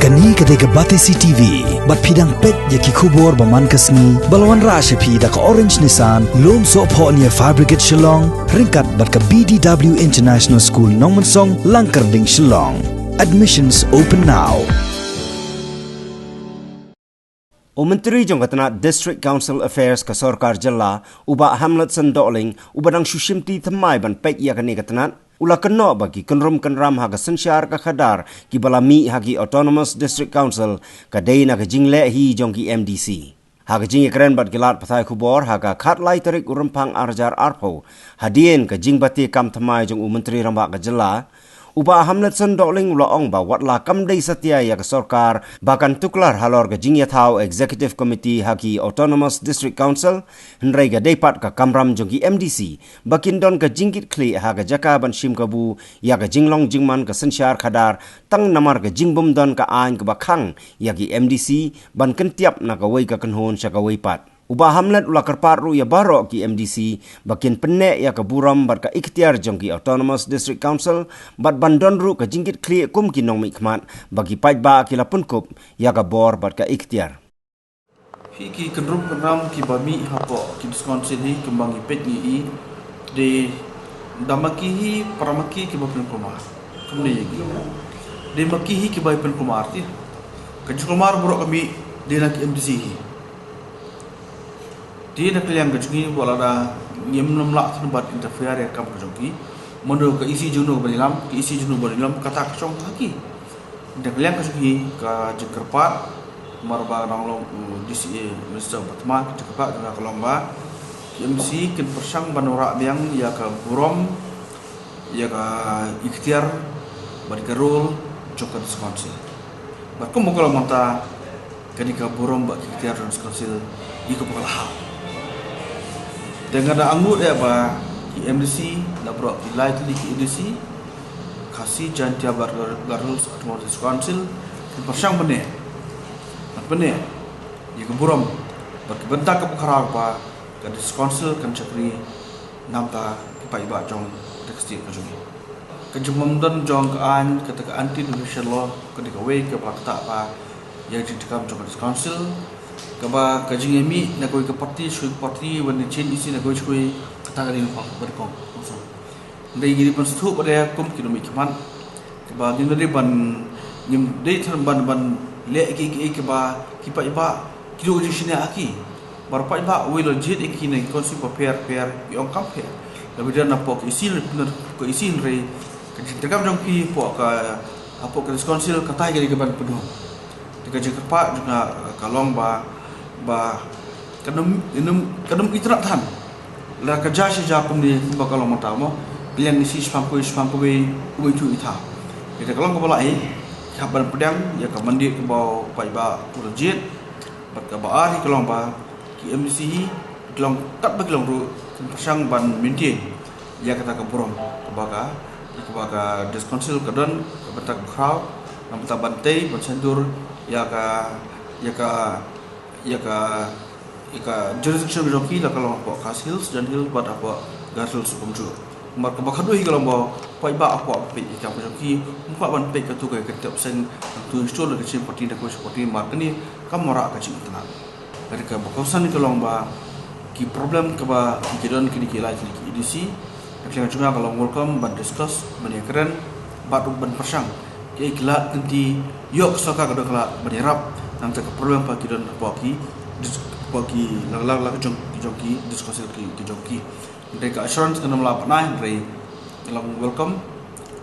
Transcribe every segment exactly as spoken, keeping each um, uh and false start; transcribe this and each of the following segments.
Kane ka dei ka Batesi T V, bad phi dang peit ïa ki khubor ba man ka sngi, ba la wanrah sha phi da ka Orange Nissan, Lumsohphoh near Fire Brigade Shillong, ryngkat bad ka B D W International School Nongmensong, Langkyrding, Shillong. Admissions open now. U Myntri jong ka tnat District Council Affairs ka sorkar jylla, u Bah Hamletson Dohling, uba dang shu shimti thymmai ban peit ïa kane ka tnat, u la kynnoh ba ki kynrum kynram ha ka synshar ka khadar kiba la mih ha ki Autonomous District Council ka dei na ka jingleh hi jong ki M D C. Ha ka jingïakren bad ki lad pathai khubor ha ka khatlai tarik u Rymphang arhajar arphew, hadien ka jingbate kam thymmai jong u Myntri Rangbah ka jylla, u Bah Hamletson Dohling u la ong ba watla kam dei satia ïa ka sorkar ba kan tuklar halor ka jingïathaw Executive Committee ha ki Autonomous District Council, hynrei ka dei pat ka kamram jong ki M D C ba kin don ka jingkitkhlieh ha ka jaka ban shim kabu ïa ka jinglong jingman ka synshar khadar, tang namar ka jingbymdon ka aiñ kaba khang ïa ki M D C ban kyntiap na kawei ka kynhun sha kawei pat. U Bah Hamlet u la kyrpad ruh ïa baroh ki M D C ba kin pynneh ïa ka burom bad ka iktiar jong ki Autonomous District Council, bad ban don ruh ka jingkitkhlieh kum ki nongmihkhmat ba ki paidbah ki la pynkup ïa ka bor bad ka iktiar. Phi ki kynrum kynram kiba mih hapoh ki District Council hi, kumba ngi peit ngi i, dei da ma ki hi, para ma ki kiba pynkulmar. Kumne ïa ki. Dei ma ki hi kiba pynkulmar te. Ka jingkulmar baroh ka mih dei na ki M D C hi. Te na ka liang ka jong ngi, wat lada ngim nym lah than ban interfere ïa ka kam ka jong ki, mano ka E C jong no ban ïalam, ka E C jong no ban ïalam, kata ka shong ha ki. Na ka liang ka jong ngi, ka jingkyrpad, namar ba nang long, mm, D C A Minister Batman, ka jingkyrpad jong nga ka long ba ki M D C kin pyrshang ban wanrah biang ïa ka burom, ïa ka iktiar bad ka role jong ka District Council. Bad kumba ka long mynta, kane ka burom bad ka iktiar jong ka District Council, ïa kaba ka la hap. Te nga da angnud eh ba ki M D C na baroh ki lai tylli ki A D C, Khasi Jaintia bad Garo Hills Autonomous District Council, kin pyrshang ban ïa, ban ïa, ïa ka burom bad ka bynta kaba khraw ba ka District Council kan shakri namar ki paidbah jong ka state ka jong ngi. Ka jingbymdon jong ka aiñ, kata ka anti-defamation law, ka dei kawei kaba ktah ba ïa ka jingtrei kam jong ka District Council, kaba ka jingïamih na kawei ka party sha kawei ka party, ban ïa change E C na kawei sha kawei, kata ka dei lyngba ka party kong. Hynrei ngi dei ban sngewthuh ba dei kum ki nongmihkhmat, kaba ngim dei ban, ngim dei than ban, ban leh kiei kiei kaba ki paidbah ki duh jingsngewsih ha ki. Ba paidbah uwei la jied ïa ki na ki constituency bapher bapher, ki ong kam pher. Lada phi don hapoh ka E C, ka E C hynrei ka jingtrei kam jong phi hapoh ka, hapoh ka District Council, kata hi ka dei kaban pynhun. Te ka jingkyrpad jong nga ka long ba, ba kan ym, kan ym, kan ym itynnad than. Lada ka jia shi jia kumne kumba ka long mynta mo, ka liang E C shaphang kawei shaphang kawei, uwei tu ithuh. Te ka long kaba lah hi, ki hap ban pdiang ïa ka mandate kaba u paidbah u la jied. Bad kaba ar hi ka long ba ki M D C hi, ki long katba ki long ruh, kin pyrshang ban maintain ïa kata ka burom kaba ka, kaba ka District Council ka don, ka bynta kaba khraw, namar ban tei ban sngewthuh ïa ka, ïa ka, ïa ka, ïa ka jurisdiction jong ki, la ka long hapoh Khasi Hills, Jaintia Hills bad hapoh Garo Hills kumjuh. Namar kaba khatduh hi ka long ba paidbah hapoh ba peit ïa ka kam ka jong ki, ym kwah ban peit katto ka, ka tep seng, katto sha kawei ka jingparty na kawei ka party, namar kane kam wanrah ka jingitynnad. Ka dei kaba kongsan ka long ba ki problem kaba ki don kine ki lai tylli ki A D C, ka liang jong nga ka long welcome ban discuss, ban ïakren bad ruh ban pyrshang. Ki, ki lad kynti, ïoh ka sorkar ka don ka lad ban ïarap na kata ka problem ba ki don hapoh ki, hapoh ki la, la, la ka jong, ki jong ki District Council ki, ki jong ki. Hynrei ka assurance kan ym lah ban ai, hynrei ka long welcome.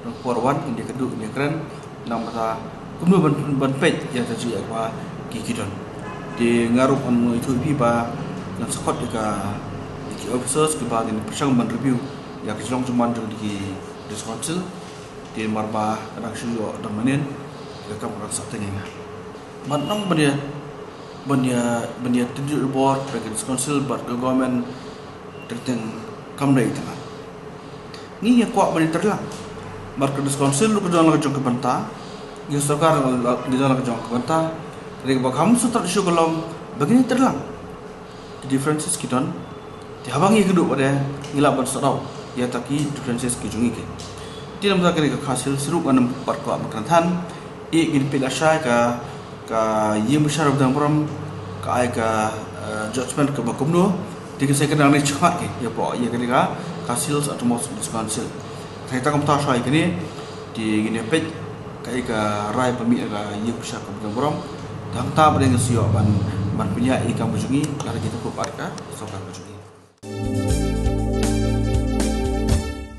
Nang por wan, kin ïakynduh, kin ïakren, namar kumno ban, ban peit ïa ka jingeh kaba ki, ki don. Te nga ruh ngan ong ïa phi ba ngan sa khot ïa ka, ïa ki officers kiba kin pyrshang ban review ïa ka jinglong jingman jong ki District Council. Te namar ba ka dang shu ïoh dang mynnin, ka kam ka dang sah teng ïa nga. Ban ong ban ïa, ban ïa, ban ïa tynjuh bor, ka District Council bad ka government, teng teng kam dei tang. Ngi ïa kwah ban ïa tyrlang. Namar ka District Council ruh ka don la ka jong ka bynta, ngi sorkar ruh ka don la ka jong ka bynta. Te kaba kham sngewthuh shuh ka long ba ngin ïa tyrlang. Ki differences ki don. Te haba ngi ïakynduh pat de, ngi lah ban sort out ïa kita ki differences ki jong ngi ki. Te namar kane ka Khasi Hills ruh ngan ym pat kwah ban kren than. Ki ngin peit lashai ka, ka ïing bishar ba dang burom ka ai ka, eh, judgment kaba kumno. Te ki sa kynang ne chyngat ki ïa pdeng ïa kane ka, ka Seals Autonomous Municipal Council. Te tang kumta shwa ïa kane, te ngin ïa peit kaei ka rai ba mih na ka ïing bishar kaba dang burom. Te hangta ba dang ngin sa ïoh ban, ban pynïaid ïa ka kam ka jong ngi, lada ki tip pat ka sorkar ka jong ngi.